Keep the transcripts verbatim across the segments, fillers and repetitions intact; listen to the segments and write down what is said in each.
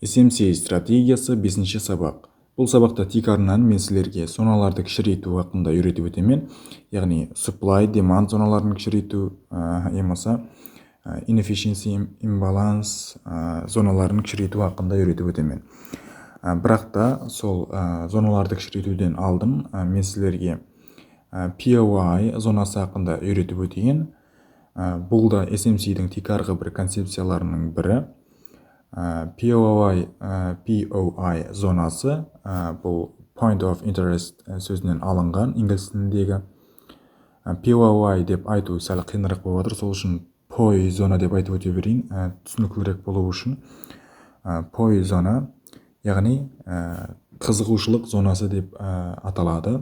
S M C strategiyası, besinshi sabaq. Bul sabaqta tiykarınan men sizlerge zonalardı kishireytiw haqqında úyretip ótemen. Yaǵnıy supply, demand zonaların kishireytiw, á, yamasa, á, inefficiency im-, imbalance, á, zonaların kishireytiw haqqında úyretip ótemen. Á, biraq ta sol, á, zonalardı kishireytiwden aldın, á, men sizlerge, á, P O I zonası haqqında úyretip óteyin. Á, bul da S M C-diń tiykarǵı bir koncepciyalarınıń biri. Á, P O I, á, P O I zonası, á, bul point of interest, á, sózinen alınǵan, inglis tilindegi. Á, P O I dep aytıw sál qıyınıraq bolıp atır, sol ushın poi zona dep aytıp óte bereyin, á, túsiniklirek bolıwı ushın. Á, poi zona, yaǵnıy, á, qızıǵıwshılıq zonası dep, á, ataladı.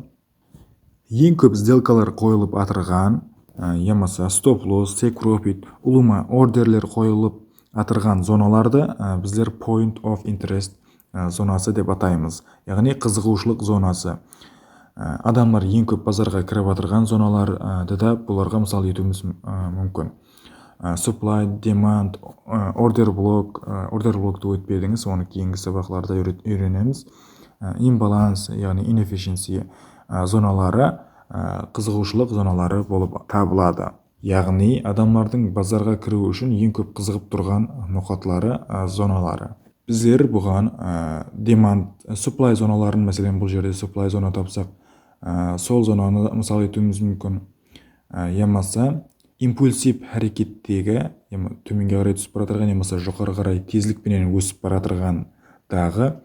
Eń kóp сделкалар qoyılıp atırǵan, á, yamasa stop loss, take profit, ulıwma orderler qoyılıp atırǵan zonalardı, á, bizler point of interest, á, zonası dep ataymız. Yaǵnıy qızıǵıwshılıq zonası. Á, adamlar eń kóp bazarǵa kirip atırǵan zonalardı da bularǵa mısal etiwimiz, á, múmkin. Á, supply, demand, á, order block, á, order blocktı ótpedińiz, onı keyingi sabaqlarda úyret-, úyrenemiz. Á, imbalance, yaǵnıy inefficiency, á, zonaları, á, qızıǵıwshılıq zonaları bolıp tabıladı. Yaǵnıy adamlardıń bazarǵa kiriwi ushın eń kóp qızıǵıp turǵan noqatları, á, zonaları. Bizler buǵan, á, demand, supply zonaların, máselen, bul jerde supply zona tapsaq, á, sol zonanı mısal etiwimiz múmkin. Á, yamasa impulsiv hárekettegi, yama-, tómenge qaray túsip baratırǵan, yamasa joqarı qaray tezlik penen ósip baratırǵandaǵı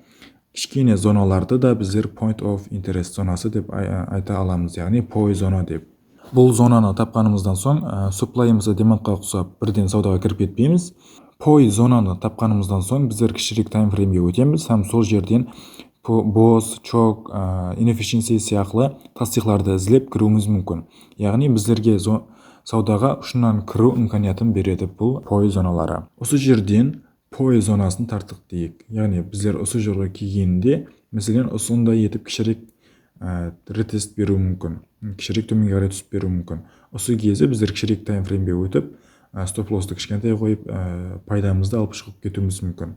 kishkene zonalardı da bizler point of interest zonası dep ay-, ayta alamız, yaǵnıy poi zona dep. Bul zonanı tapqanımızdan soń, á, supply yamasa demandqa uqsap birden sawdaǵa kirip ketpeymiz. Poi zonanı tapqanımızdan soń bizler kishirek time frame-ge ótemiz hám sol jerden po-, bos, chok, á, inefficiency sıyaqlı tastıyıqlardı izlep kiriwimiz múmkin. Yaǵnıy bizlerge zo-, sawdaǵa ushınan kiriw imkaniyatın beredi bul poi zonaları. Usı jerden poi zonasın tarttıq deyik. Yaǵnıy bizler usı jorǵa kelgeninde, máselen, usınday etip kishirek, á, retest beriwi múmkin. Kishirek tómenge qaray túsip beriwi múmkin. Usı gezde bizler kishirek time frame-ge ótip, á, stop losstı kishkentay qoyıp, á, paydamızdı alıp shıǵıp ketiwimiz múmkin.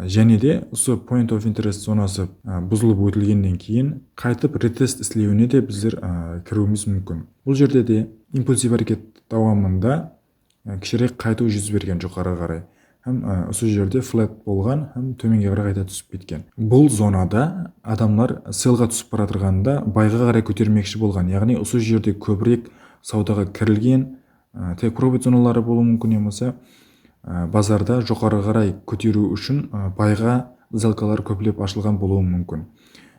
Jáne de usı point of interest zonası, á, buzılıp ótilgennen keyin qaytıp retest islewine de bizler, á, kiriwimiz múmkin. Bul jerde de impulsiv háreket dawamında, á, kishirek qaytıw júz bergen joqarı qaray. Hám, á, usı jerde flat bolǵan hám tómenge qaray qayta túsip ketken. Bul zonada adamlar sellǵa túsip baratırǵanında bayǵa qaray kótermekshi bolǵan. Yaǵnıy usı jerde kóbirek sawdaǵa kirilgen, á, take profit zonaları bolıwı múmkin yamasa, á, bazarda joqarı qaray kóteriw ushın, á, bayǵa сделкалар kóplep ashılǵan bolıwı múmkin.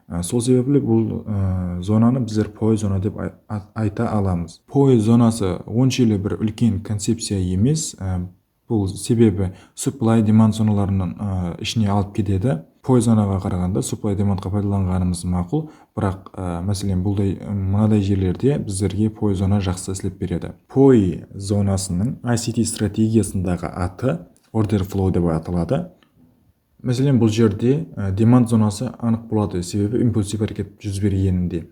Á, sol sebepli bul, á, zonanı bizler poi zona dep ay-, at-, ayta alamız. Poi zonası onshelli bir úlken koncepciya emes, á, bul sebebi supply demand zonalarınıń, á, ishine alıp ketedi. Poi zonaǵa qaraǵanda supply demandqa paydalanǵanımız maqul, biraq, á, máselen, bulday, mınaday jerlerde bizlerge poi zona jaqsı islep beredi. Poi zonasınıń I C T strategiyasındaǵı atı order flow dep ataladı. Máselen, bul jerde, á, demand zonası anıq boladı, sebebi impulsiv háreket júz bergeninde.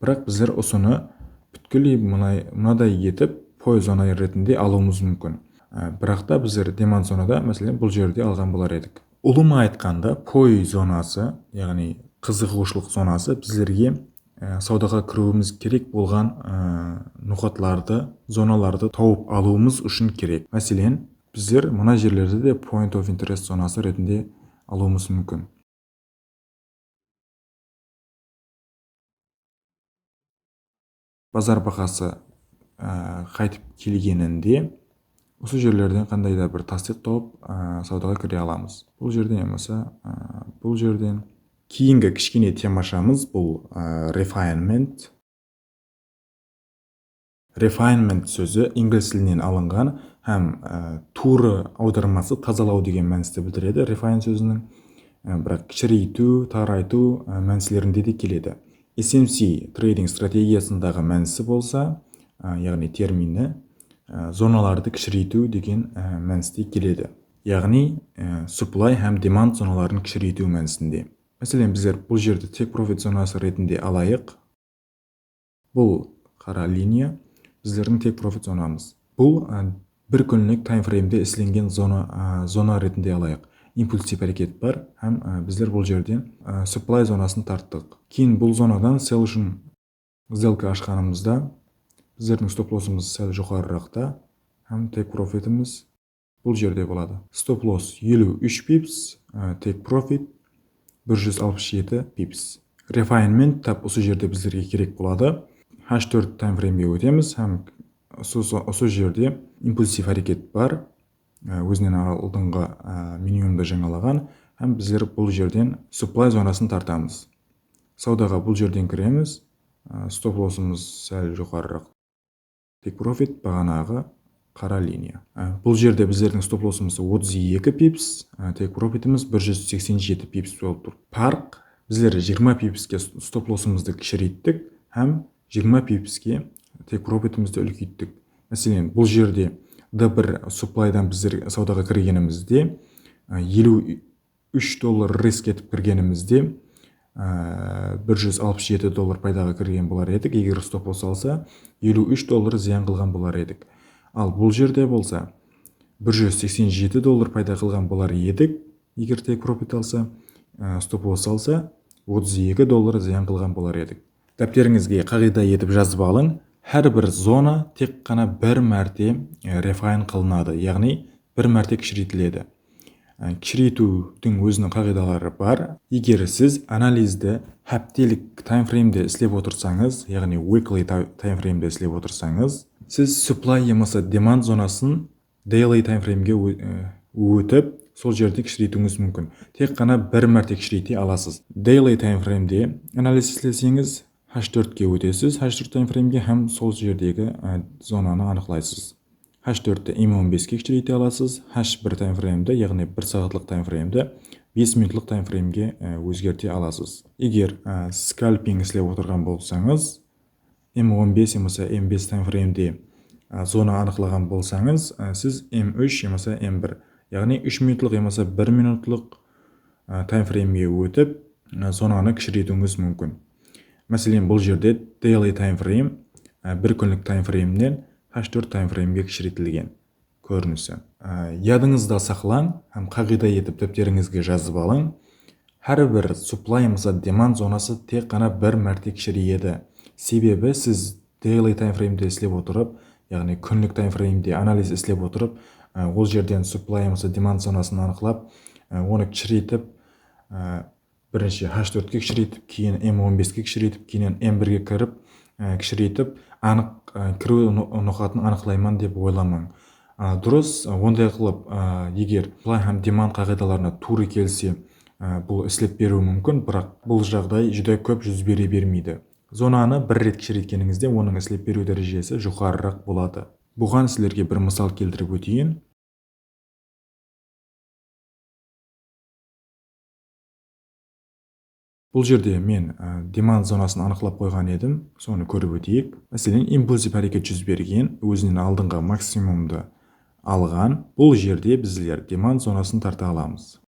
Biraq bizler usını pútkilley mınay-, mınaday etip poi zona retinde alıwımız múmkin. Á, biraq ta bizler demand zonada, máselen, bul jerde alǵan bolar edik. Ulıwma aytqanda, poi zonası, yaǵnıy qızıǵıwshılıq zonası bizlerge, á, sawdaǵa kiriwimiz kerek bolǵan, á, noqatlardı, zonalardı tawıp alıwımız ushın kerek. Máselen, bizler mına jerlerdi de point of interest zonası retinde alıwımız múmkin. Bazar bahası, á, qaytıp kelgeninde usı jerlerden qanday da bir tastıyıq tawıp, á, sawdaǵa kire alamız. Bul jerden yamasa, á, bul jerden. Keyingi kishkene temashamız bul, á, refinement. Refinement sózi inglis tilinen alınǵan hám, á, tuwrı awdarması tazalaw degen mánisti bildiredi refine sóziniń. Á, biraq kishireytiw, taraytıw, á, mánislerinde de keledi. S M C trading strategiyasındaǵı mánisi bolsa, á, yaǵnıy termini, á, zonalardı kishireytiw degen, á, mániste keledi. Yaǵnıy, á, supply hám demand zonaların kishireytiw mánisinde. Máselen, bizler bul jerdi take profit zonası retinde alayıq. Bul qara liniya bizlerdiń take profit zonamız. Bul, á, bir kúnlik time frame-de islengen zona, á, zona retinde alayıq. impulsiv háreket bar hám, e, bizler bul jerden, e, supply zonasın tarttıq. Keyin bul zonadan sell ushın sdelka ashqanımızda bizlerdiń stop lossımız sál joqarıraqta hám take profitimiz bul jerde boladı. Stop loss eliw úsh pips, e, take profit bir júz alpıs jeti pips. Refinement tap usı jerde bizlerge kerek boladı. H tórt time frame-ge ótemiz hám usı, usı jerde impulsiv háreket bar. E, ózinen aldınǵı, e, minimumdı jańalaǵan hám bizler bul jerden supply zonasın tartamız. Sawdaǵa bul jerden kiremiz. E, stop lossımız sál joqarıraq. Take profit baǵanaǵı qara liniya. E, bul jerde bizlerdiń stop lossımız otız eki pips, e, take profitimiz bir júz seksen jeti pips bolıp tur. Parq, bizler jigirma pipske stop lossımızdı kishireyttik hám jigirma pipske take profitimizdi úlkeyttik. Máselen, bul jerde D bir supplydan bizler sawdaǵa kirgenimizde, e, eliw úsh dollar risk etip kirgenimizde, e, bir júz alpıs jeti dollar paydaǵa kirgen bolar edik. Eger stop loss alsa, eliw úsh dollar zıyan qılǵan bolar edik. Al bul jerde bolsa, bir júz seksen jeti dollar payda qılǵan bolar edik. Eger take profit alsa, e, stop loss alsa, otız eki dollar zıyan qılǵan bolar edik. Dápterińizge qaǵıyda etip jazıp alıń. Hár bir zona tek ǵana bir márte, e, refine qılınadı, yaǵnıy bir márte kishireytiledi. E, kishireytiwdiń óziniń qaǵıydaları bar. Eger siz analizdi háptelik time frame-de islep otırsańız, yaǵnıy weekly ti-, time frame-de islep otırsańız, siz supply yamasa demand zonasın daily time frame-ge ó-, e, ótip, sol jerde kishireytiwińiz múmkin. Tek ǵana bir márte kishireyte alasız. Daily time frame-de analiz isleseńiz, H tórtke ótesiz, H tórt time frame-ge hám sol jerdegi, e, zonanı anıqlaysız. H tórtti M on beske kishireyte alasız, H bir time frame-di, yaǵnıy bir saatlıq time frame-di bes minutlıq time frame-ge, e, ózgerte alasız. Eger, e, skalping islep otırǵan bolsańız, M on bes yamasa M bes time frame-de, a, zona anıqlaǵan bolsańız, a, siz M úsh yamasa M bir, yaǵnıy úsh minutlıq yamasa bir minutlıq, a, time frame-ge ótip, a, zonanı kishireytiwińiz múmkin. Máselen, bul jerde daily time frame, a, bir kúnlik time frame-nen H tórt time frame-ge kishireytilgen kórinisi. Á, yadıńızda saqlań hám qaǵıyda etip dápterińizge jazıp alıń. Hár bir supply yamasa demand zonası tek ǵana bir márte kishireyedi. Sebebi siz daily time frame-de islep otırıp, yaǵnıy kúnlik time frame-de analiz islep otırıp, á, ol jerden supply yamasa demand zonasın anıqlap, á, onı kishireytip, á, birinshi H tórtke kishireytip, keyin M on beske kishireytip, keyin M birge kirip, e, kishireytip, anıq, e, kiriw no-, noqatın anıqlayman dep oylamań. A, durıs, e, onday qılıp, e, eger supply hám demand qaǵıydalarına tuwrı kelse, e, bul islep beriwi múmkin, biraq bul jaǵday júdá kóp júz bere bermeydi. Zonanı bir ret kishireytkenińizde onıń islep beriw dárejesi joqarıraq boladı. Buǵan sizlerge bir mısal keltirip óteyin. Bul jerde men, e, demand zonasın anıqlap qoyǵan edim, sonı kórip óteyik. Máselen, impulsiv háreket júz bergen, ózinen aldınǵı maksimumdı alǵan. Bul jerde bizler demand zonasın tarta alamız.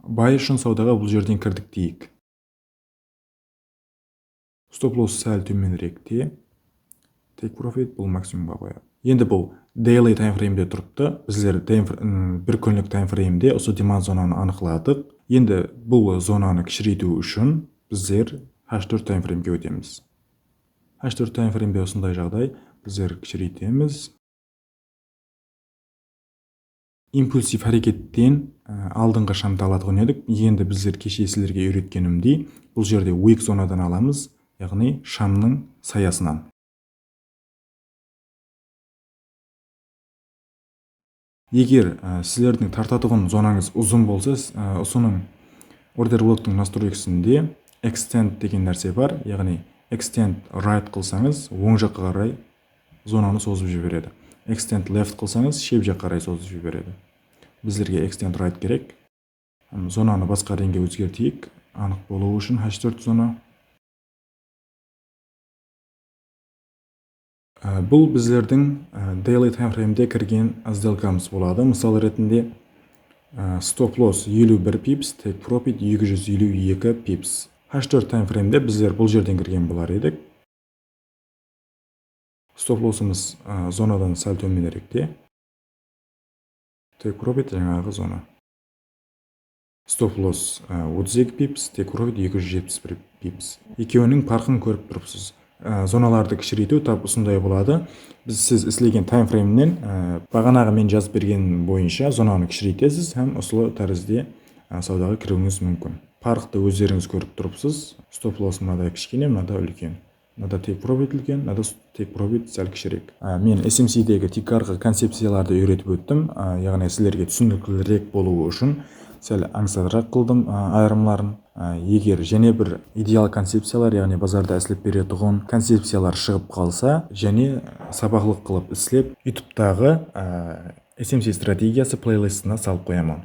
Buy ushın sawdaǵa bul jerden kirdik deyik. Stop loss sál tómenirekte. Take profit bul maksimumǵa qoyadı. Endi bul daily time frame-de turıptı. Bizler time fr-, ım, bir kúnlik time frame-de usı demand zonanı anıqladıq. Endi bul zonanı kishireytiw ushın bizler H tórt time frame-ge ótemiz. H tórt time frame-de usınday jaǵday bizler kishireytemiz. Impulsiv háreketten, e, aldınǵı shamdı alatuǵın edik. Endi bizler keshe sizlerge úyretkenimdey, bul jerde wick zonadan alamız, yaǵnıy shamnıń sayasınan. Eger, e, sizlerdiń tartatuǵın zonańız uzın bolsa, s-, e, usınıń order bloktıń nastroykasında extend degen nárse bar, yaǵnıy extend right qılsańız, oń jaqqa qaray zonanı sozıp jiberedi. Extend left qılsańız, shep jaqqa qaray sozıp jiberedi. Bizlerge extend right kerek. Hám zonanı basqa reńge ózgerteyik. Anıq bolıwı ushın H tórt zona. Á, bul bizlerdiń, á, daily time frame-de kirgen sdelkamız boladı. Mısal retinde, á, stop loss eliw bir pips, take profit eki júz eliw eki pips. H tórt time frame-de bizler bul jerden kirgen bolar edik. Stop lossımız, a, zonadan sál tómenirekte. Take profit jańaǵı zona. Stop loss, e, otız eki pips, take profit eki júz jetpis bir pips. Ekewiniń parqın kórip turıpsız. E, zonalardı kishireytiw tap usınday boladı. Biz siz islegen time frame-nen, e, baǵanaǵı men jazıp bergenim boyınsha zonanı kishireytesiz hám usılı tárizde, e, sawdaǵa kiriwińiz múmkin. Parqtı ózlerińiz kórip turıpsız. Stop loss mınada kishkene, mınada úlken. Mınada take profit úlken, mınada take profit sál kishirek. Á, men S M C-degi tiykarǵı koncepciyalardı úyretip óttim. Á, yaǵnıy sizlerge túsiniklirek bolıwı ushın sál ańsatıraq qıldım, á, ayırımların. Á, eger jáne bir ideal koncepciyalar, yaǵnıy bazarda islep beretuǵın koncepciyalar shıǵıp qalsa, jáne sabaqlıq qılıp islep, YouTube-taǵı, á, S M C strategiyası pleylistine salıp qoyaman.